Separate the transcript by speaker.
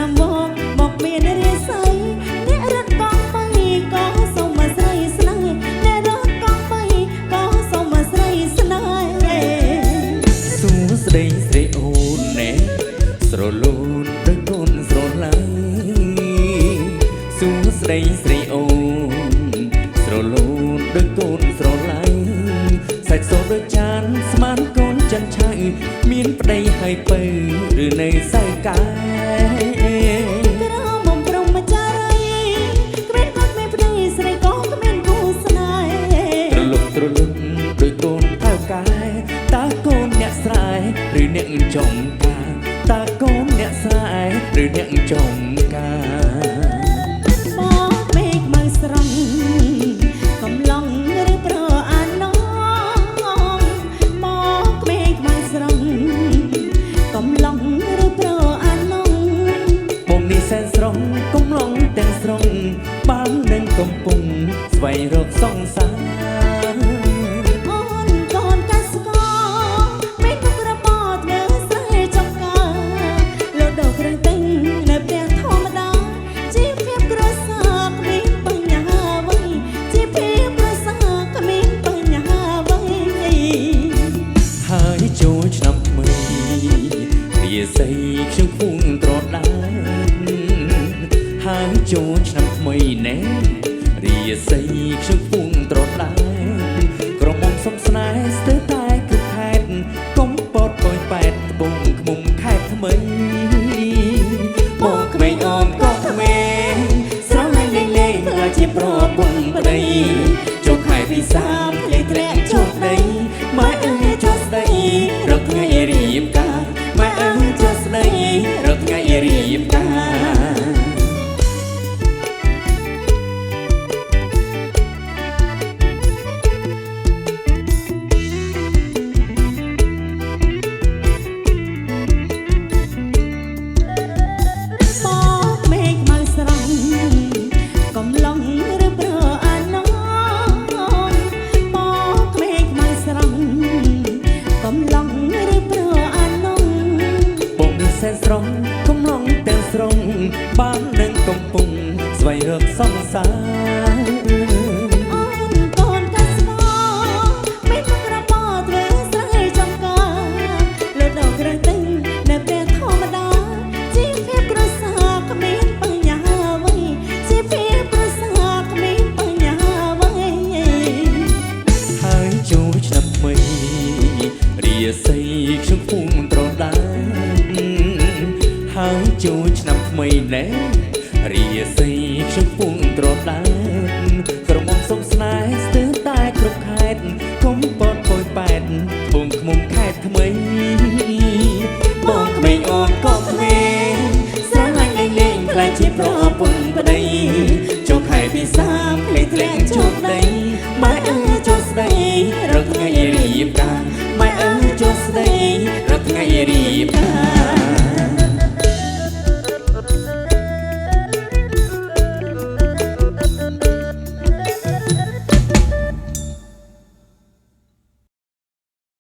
Speaker 1: ឆ្នាំមកមកមានរាសីអ្នករត់កង់បីក៏សុំមកស្រីស្នេហ៍អ្នករត់កង់បីក៏សុំមកស្រីស្នេហ៍
Speaker 2: សួស្ដីស្រីអូនណែស្រលូនដូចកូនស្រឡាញ់សួស្ដីស្រីអូនស្រលូនដូចកូនស្រឡាញ់សាច់សូដូចចានស្មានកូនចិនឆៅមានប្តីហើយពៅឬនៅសៅកែ
Speaker 1: ក្រមុំព្រមចារីគ្មានគាត់មានប្តីស្រីក៏គ្មានគូស្នេហ៍
Speaker 2: ត្រលុកត្រលុកដូចកូនថៅកែតើកូនអ្នកស្រែឬអ្នកចំការតើកូនអ្នកស្រែឬអ្នកចំការ
Speaker 1: មកមេឃមៅស្រង់កំឡុងឬប្រអានងមកមេឃមៅស្រង់កំឡុងឬប្រអានង
Speaker 2: បងនេះសែនស្រស់កំឡងទាំងស្រុងបាននឹងកំពុងស្វែងរកសង្សារ
Speaker 1: អូនកូនកស្កមេឃក្របធ្វើស្រែចំការលោតដល់គ្រឿងទិញនៅផ្ទះធម្មតាជីវភាពគ្រួសារគ្មានបញ្ហាអ្វីជីវភាពគ្រួសារគ្មានបញ្ហាអ្វី
Speaker 2: ហើយចូលឆ្នាំថ្មីរាសីខ្ញុំគួងត្រដែតហើយចូលឆ្នាំថ្មីណែរាសីខ្ញុំគួងត្រដែតក្រមុំសុំស្នេហ៍ស្ទើរតែគ្រប់ខេត្តកុំពតប៉យប៉ែតត្បូងឃ្មុំខេត្តថ្មីបងក្មេងអូនក៏ក្មេងស្រឡាញ់លេងលេងខ្លាចជាប្រពន្ធប្តីចូលខែពិសាភ្លេងធ្លាក់ជោគដីម៉ែអើយចុះស្ដីរកថ្ងៃរៀបការម៉ែអើយចុះស្ដីរកថ្ងៃរៀបការ
Speaker 1: បកមេឃមៅស្រង់កំឡុងឬប្រអានងបកមេឃមៅស្រង់កំឡុងឬប្រអានង
Speaker 2: បងនេះសែនស្រស់កំឡងទាំងស្រុងបាននឹងកំពុងស្វែងរកសង្សារ
Speaker 1: អូនកូនកស្កមេឃក្របធ្វើស្រែចំការលើដល់គ្រឿងទិញនៅផ្ទះធម្មតាជីវភាពគ្រួសារគ្មានបញ្ហាអ្វីជីវភាពគ្រួសារគ្មានបញ្ហាអ្វី
Speaker 2: ហើយចូលឆ្នាំថ្មីរាសីខ្ញុំគួងត្រដែតហើយចូលឆ្នាំថ្មីណែរាសីខ្ញុំគួងត្រដែតក្រមុំសុំស្នេហ៍ស្ទើរតែគ្រប់ខេត្តកុំពតប៉យប៉ែតត្បូងឃ្មុំខេត្តថ្មីបងក្មេងអូនក៏ក្មេងស្រឡាញ់លេងលេងខ្លាចជាប្រពន្ធប្តីចូលខែពិសាភ្លេងធ្លាក់ជោគដីម៉ែអើយចុះស្ដីរកថ្ងៃរៀបការម៉ែអើយចុះស្ដីរកថ្ងៃរៀបការ